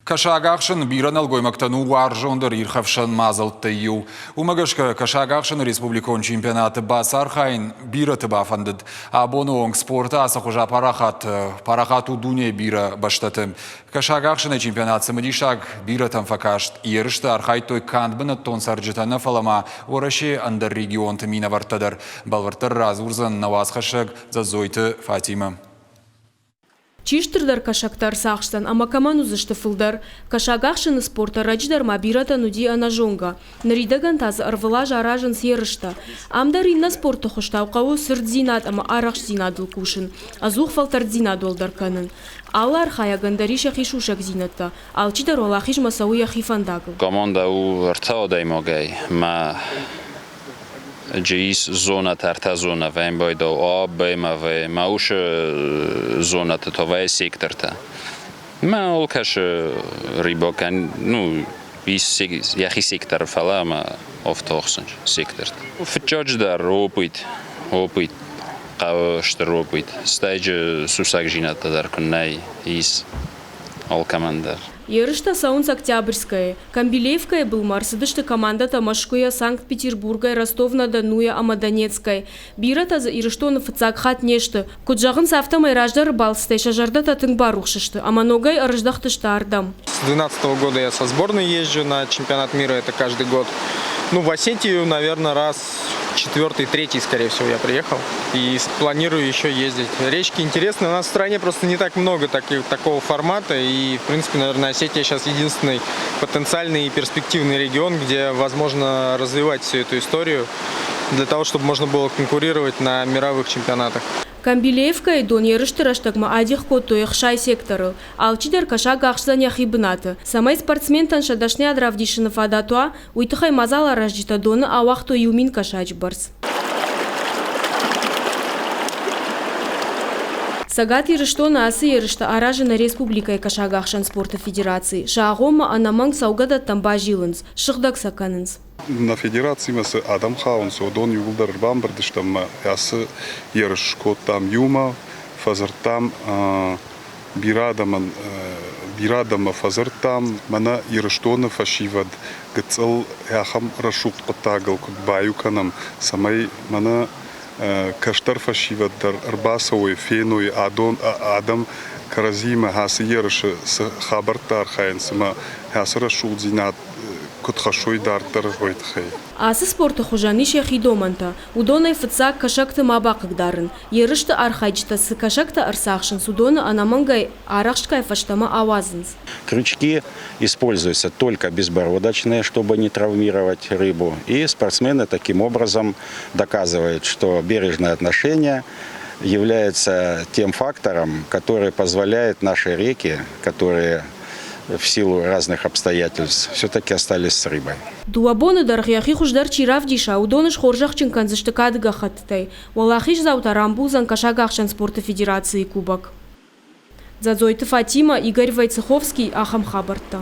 Кӕсагахсын бирӕ нӕлгоймӕгтӕн у уарзондӕр ирхӕфсӕн мадзӕлттӕй иу. Уымӕ гӕсгӕ кӕсагахсыны республикон чемпионаты бацархайын бирӕты бафӕндыд. Абоны онг спорты ацы хуыз апарахат парахат у дунейы бирӕ бӕстӕты. Кӕсагахсыны чемпионат цымыдисаг бирӕтӕм фӕкаст. Ерысты архайдтой канд бынӕттон цӕрджытӕ нӕ, фӕлӕ ма Уӕрӕсейы ӕндӕр регионты минӕвӕрттӕ дӕр. Бӕлвырддӕр радзурдзӕн нӕ уацхӕссӕг Дзӕдзойты Фатимӕ. Чи стырдӕр кӕсӕгтӕ ӕрцахсдзӕн ӕмӕ кӕмӕн уыдзысты фылдӕр? Кӕсагахсыны спорт ӕрӕджы дӕр ма бирӕтӕн уыди ӕнӕзонгӕ. Ныридӕгӕн та дзы ӕрвылаз аразынц ерыстӕ. Ам дӕр иннӕ спорты хуызтау хъӕуы цырддзинад ӕмӕ арӕхстдзинадыл кусын, ӕдзух фӕлтӕрддзинад уӕлдӕр кӕнын. Алы архайӕгӕн дӕр ис йӕхи сусӕгдзинӕдтӕ, алчидӕр уӕлахизмӕ цӕуы йӕхи фӕндагыл. Командӕ у ӕртӕ адӕймагӕй мӕ ис зонӕтӕ, ӕртӕ зонӕ вӕййын А, Б ӕмӕ В. Мӕ уыцы зонӕты та вӕййы сектортӕ. Мӕ алкӕсы рибакӕн, ну, ис йӕхи секторы, фӕлӕ ӕмӕ афтӕ секторты. Фыццаджыдӕр опыт, опыт хъӕуы стыр опыт. Стӕй сусӕгдзинӕдтӕ дӕр куыннӕ ис алкӕмӕн дӕр. Ерыстӕ цӕуынц Октябрьскӕйы. Камбилеевкӕйы былмӕ ӕрцыдысты командӕтӕ Мӕскуыйӕ, Санкт-Петербургӕй, Ростов-на-Донуйӕ ӕмӕ Донецкӕй. Бирӕтӕ дзы Ирыстоны фыццаг хатт не сты. Куыд зӕгъынц, афтӕмӕй раздӕры балцытӕй сӕ зӕрдӕтӕ тынг барухс сты ӕмӕ ногӕй ӕрыздӕхтысты ардӕм. С 2012 года я со сборной езжу на чемпионат мира, это каждый год. Ну, в Осетию, наверное, раз четвертый, третий, скорее всего, я приехал. И планирую еще ездить. Речки интересные. У нас в стране просто не так много такого формата. И, в принципе, наверное, Осетия сейчас единственный потенциальный и перспективный регион, где возможно развивать всю эту историю для того, чтобы можно было конкурировать на мировых чемпионатах. Камбилеевкӕйы дон ерысты рӕстӕгмӕ адих кодтой ӕхсай секторыл. Алчидӕр кӕсаг ахсдзӕн йӕхи бынаты. Цӕмӕй спортсментӕн сӕ дӕсныйад равдисыны фадат уа, уый тыххӕй мадзаларазджытӕ доны ауагътой 1000 кӕсаджы бӕрц. Цӕгат Ирыстоны ацы ерыстӕ аразы нӕ республикӕйы кӕсагахсӕн спорты федераци. Сӕ агъоммӕ ӕнӕмӕнг цӕугӕдӕттӕм базилынц, сыгъдӕг сӕ кӕнынц. Нӕ федерацимӕ цы адӕм хауынц, уыдон иууылдӕр ӕрбамбырд стӕм ӕмӕ ацы ерыс скодтам иумӕ, фӕдзырдтам бирӕ адӕмӕн, бирӕ адӕммӕ фӕдзырдтам, мӕнӕ Ирыстоны фӕсивӕд гыццыл ахӕм рӕсугъд хъуыддагыл куыд баиу кӕнӕм, цӕмӕй мӕнӕ кӕстӕр фӕсивӕд дӕр ӕрбацӕуой, феной адон адӕм кӕрӕдзиимӕ ацы ерысы цы хабӕрттӕ архайынц ӕмӕ ацы рӕсугъддзинад куыд хӕссой дарддӕр, уый тыххӕй. Ацы спорты хуызӕн ис йӕхи домӕнтӕ. Уыдонӕй фыццаг кӕсӕгты ма бахъыгдарын. Ерысты архайджытӕ цы кӕсӕгтӕ ӕрцахсынц, уыдоны ӕнӕмӕнгӕй арӕхстгай фӕстӕмӕ ауадзынц. Крючки используются только безбородочные, чтобы не травмировать рыбу. И спортсмены таким образом доказывают, что бережное отношение является тем фактором, который позволяет нашей реке, которые в силу разных обстоятельств все-таки остались с рыбой. Дыууӕ боны дӕргъы йӕхи хуыздӕр чи равдиса, уыдоны схорзӕхджын кӕндзысты кады гӕххӕттытӕй. Уӕлахиздзау та рамбулдзӕн Кӕсагахсӕн спорты федерацийы кубок. Дзадзойты Фатимӕ, Игорь Войцеховский, ахӕм хабӕрттӕ.